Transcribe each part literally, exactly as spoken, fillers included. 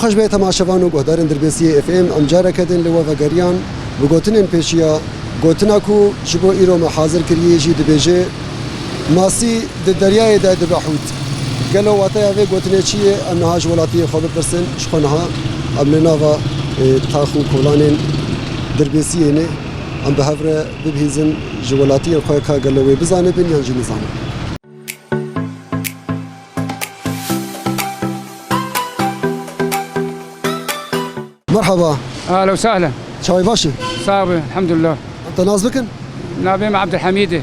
Xweş be temaşevan û guhdarên Dirbêsiyê F M, em careke din li we vegeriyan bi gotinên pêşiya. Gotina ku ji bo îro me hazir kiriye jî dibêje, "Masî di deryayê de dibe hût." Gelo wateya vê gotinê çi ye? Em niha ji welatiyê xwe bipirsin. Ji xwe niha em li nava, e, tax û kolanên Dirbêsiyê ne. Em bi hev re bibihîzin ji welatiyên xwe ka gelo wê bizanibin yan jî nizanibin. Merhaba. Ahlen we sahlen. Çawa baş e? Sağ ol, elhamdülillah. Em te nas bikin? Navê me Abdülhamid e.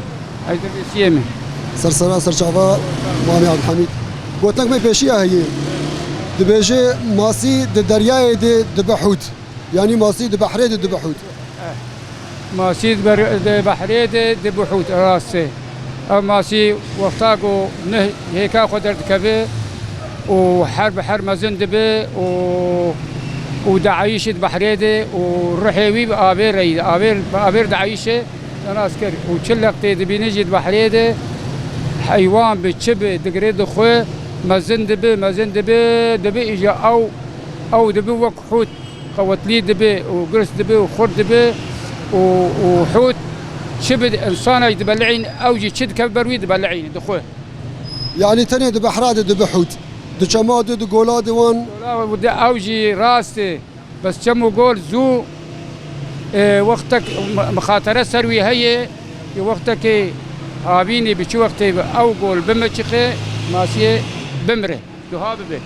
Ez Dirbêsiyê me. Ser sera, ser çava Mamê Abdülhamid. Gotinek me pêşiya heye. Dibêje, "Masî di deryayê de dibe hût." Yanî masî di behrê de dibe hût. Masî di ber-, di behrê de dibe hût, rast e. Ev masî wexta ku nuh hêka xwe derdikeve û her bi her mezin dibe û, û diayîşe di behrê de û ruhê wî bi avê re ye, avê, bi avê re diayîşe, te nas kir. Û çi leqtê dibîne jî di behrê de heywan bi çi bi digire dixwe, mezin dibe, mezin dibe, dibe îja ew, ew dibe wek hût. Qewetlî dibe û girs dibe û xurt dibe û, û hût çi bi insana jî dibeleyîn, ew jî çi dikeve ber wî dibeleyîn, dixwe. Yanî tenê di behra de dibe hût. Di çema de, di gola de wan. Gola de ew jî rast e. Bes çem û gol zû, e, wextek mi-, mixatere ser wî heye, wextekê havînê bi çi wextê bi ew gol bimiçiqe, masiyê bimire. Duha bibe.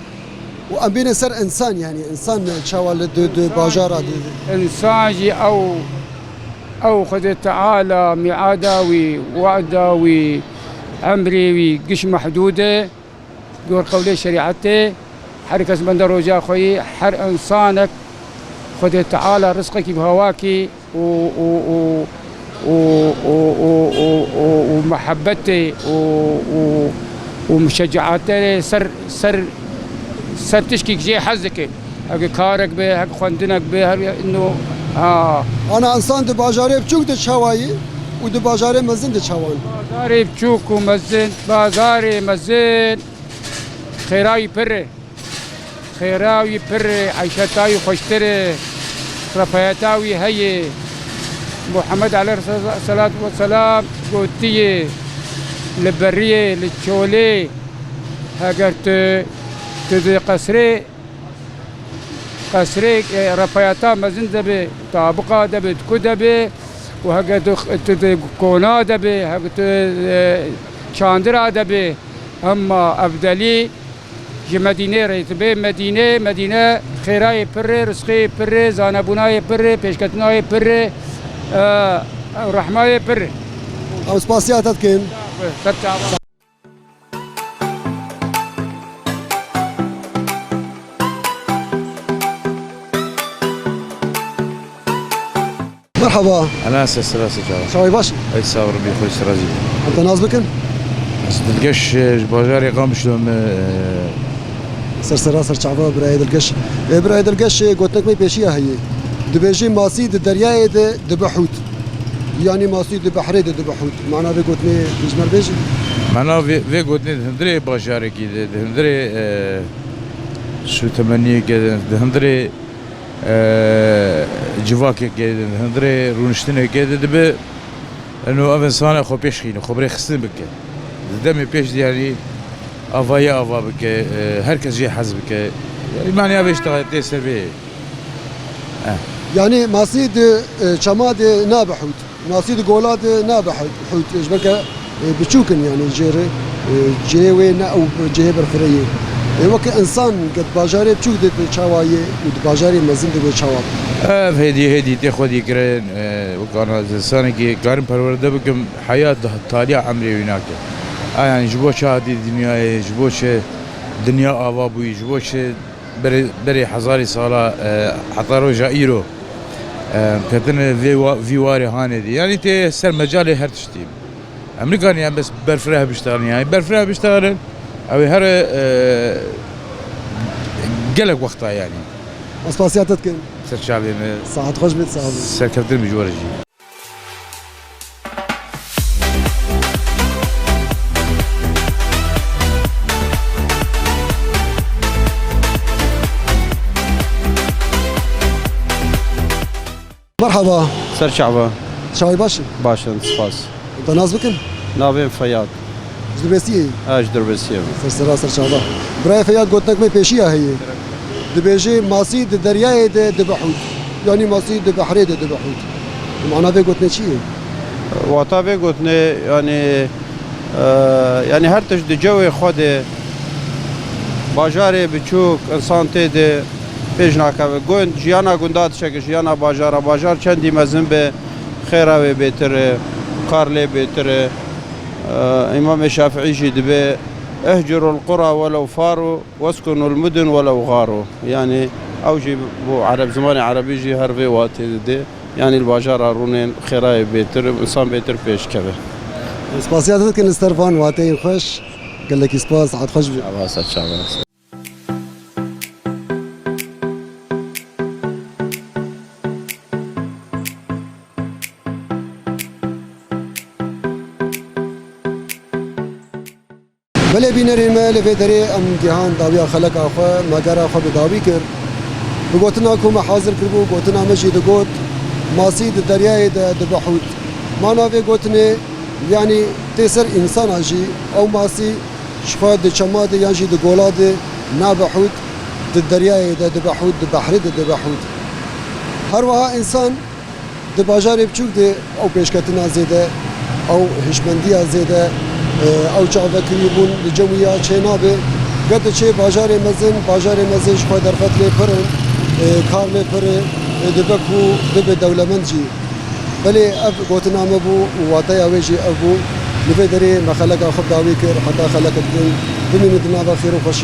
Û em bînin ser însan, yanî însan çawa li di, di bajara di. Însan jî ew, ew Xwedê Teala mîada wî, wada wî, emrê wî giş mehdûd e. Gor qewlê şerîetê, her kes bende roja xwe yî, her însanek Xwedê Teala rizqekî bi hewa kî, û, û, û, û, û, û, û, û, û mehebetê û, û, û muşeceatê ser, ser, ser tişkî jê hez dike. Heke karek be, heke xwendinek be, her ino, ha. Ana însan di bajarê biçûk de çawa yî û di bajarê mezin de çawa yî? Bazarê biçûk û mezin, bazarê mezin xêra wî pir e. Xêra wî pir e, eyşeta wî xweştir e, refayeta wî heye. Muhammed aleyh selat ve selam gotiye, li beriyê, li çolê, heger tu, tu di qesrê, qesrê, e, refayeta mezin de be, tabiqa de be, di ku de be, û heger tu, tu di kona de be, heger tu, e, çandira de be, hema evdelî, Ji Medînê re, tu bê Medînê, Medîne xêrayê pir e, rizqê pir e, zanebûnayê pir e, pêşketinayê pir e, e, rehmayê pir e. Em spasiya te dikin. Ser çava. Merhaba. Ana, ser sera, ser çava. Çawa yî, baş î? Ey, sağ ol, Rebî, xweş, razî. Em te nas bikin? Ez Dilgeş, e, ji bajarê Qamişlo me, e. Ser sera, ser çava birayê Dilgeş. E, birayê Dilgeş, e, gotinek me pêşiya heye. Dibêje, "Masî di deryayê de dibe hût." Yanî masî di behrê de dibe hût. Mana vê gotinê ji me re bêjî. Mana vê, vê gotinê di hundirê bajarekî de, di hundirê, e, sûtemeniyeke de, di hundirê e, civakekê, di hundirê rûniştinekê de dibe, eno ev însana xwe pêş xîne, xwe bi rêxistin bike. Di demê pêş de, yanî, avayî ava bike, e, her kes jê hez bike. Yanî, maniya vê ji tê ser vê. Eh. Yanî, masî di, e, çema de nabe hût. Masî di gola de nabe hût, hût, ji ber ke, e, biçûk in, yanî jê re, e, cihê wê ne ew cihê berfireh ye. E, weke însan ke di bajarê biçûk de, de çawa ye û di bajarê mezin de wê çawa be? Ev hêdî, hêdî tê xwedî kirin, e, wek ana ez însanekî karim perwerde bikim, heya di taliya emrê wî nake. A, yanî ji bo çi hatî dinyayê, ji bo çi dinya ava bûyî, ji bo çi berê, berê hezarê sala, e, heta roja îro, e, ketine vê wa-, vî warê hanê de. Yanî tê ser mecalê her tiştî. Em nikarî em bes berfireh biştexilin. Yanî berfireh biştexilin, ew ê here, e, gelek wexta yanî. Ez spasiya te dikim. Ser çavê me. Saet xweş bêt, sağ ol. Serkeftin bi ji we re jî. Merhaba. Ser çava. Çavê baş e? Baş in, spas. Te nas bikin? Navê Feyad. Ji Dirbêsiyê yî? Ez ji Dirbêsiyê me. Ser sera ser çava. Birayê Feyad, gotinek me pêşiya heye. Dibêje masî di deryayê de dibe hût. Yanî masî di behrê de dibe hût. Mana vê gotinê çi ye? Wata vê gotinê, yanî, e, yanî her tişt di cewê xwe de, bajarê biçûk, insan tê de pêş nakeve. Gund, jiyana gunda dişeke, jiyana bajara. Bajar çendî mezin be, xêra wê bêtir e, kar lê bêtir e. E, Îmamê Şafîî jî dibê, "Ihcurul qura welew faru, weskunul mudun welew garu." Yanî ew jî bo ereb, zimanê erebî jî her vê watê dide. Yanî li bajara rûnên, xêrayê bêtir, insan bêtir pêş keve. Spasiya te dikin li ser van wateyên xweş. Gelekî spas, saet xweş be. Çava ser çava. Belê bînerên me, li vê derê em gihan dawiya xeleka xwe, me gera xwe bi dawî kir. Bi gotina ku me hazir kiribû, gotina me jî digot, "Masî di deryayê de dibe hût." Mana vê gotinê, yanî tê ser însana jî, ew masî ji xwe di çema de yan jî di gola de nabe hût, di deryayê de dibe hût, di behrê de dibe hût. Her wiha însan Di bajarê biçûk de ew pêşketina zêde, ew hişmendiya zêde, e, ew çavekirîbûn li cem wî ya çênabe. Ger tu çê bajarê mezin, bajarê mezin ji xwe derfet lê pir in, e, kar lê pir e, e, dibe ku bibe dewlemend jî. Belê ev gotina me bû û wateya wê jî ev bû. Li vê derê me xeleka xwe bi dawî kir, heta xelekek din bimînin di nava xêr û xweşiyê.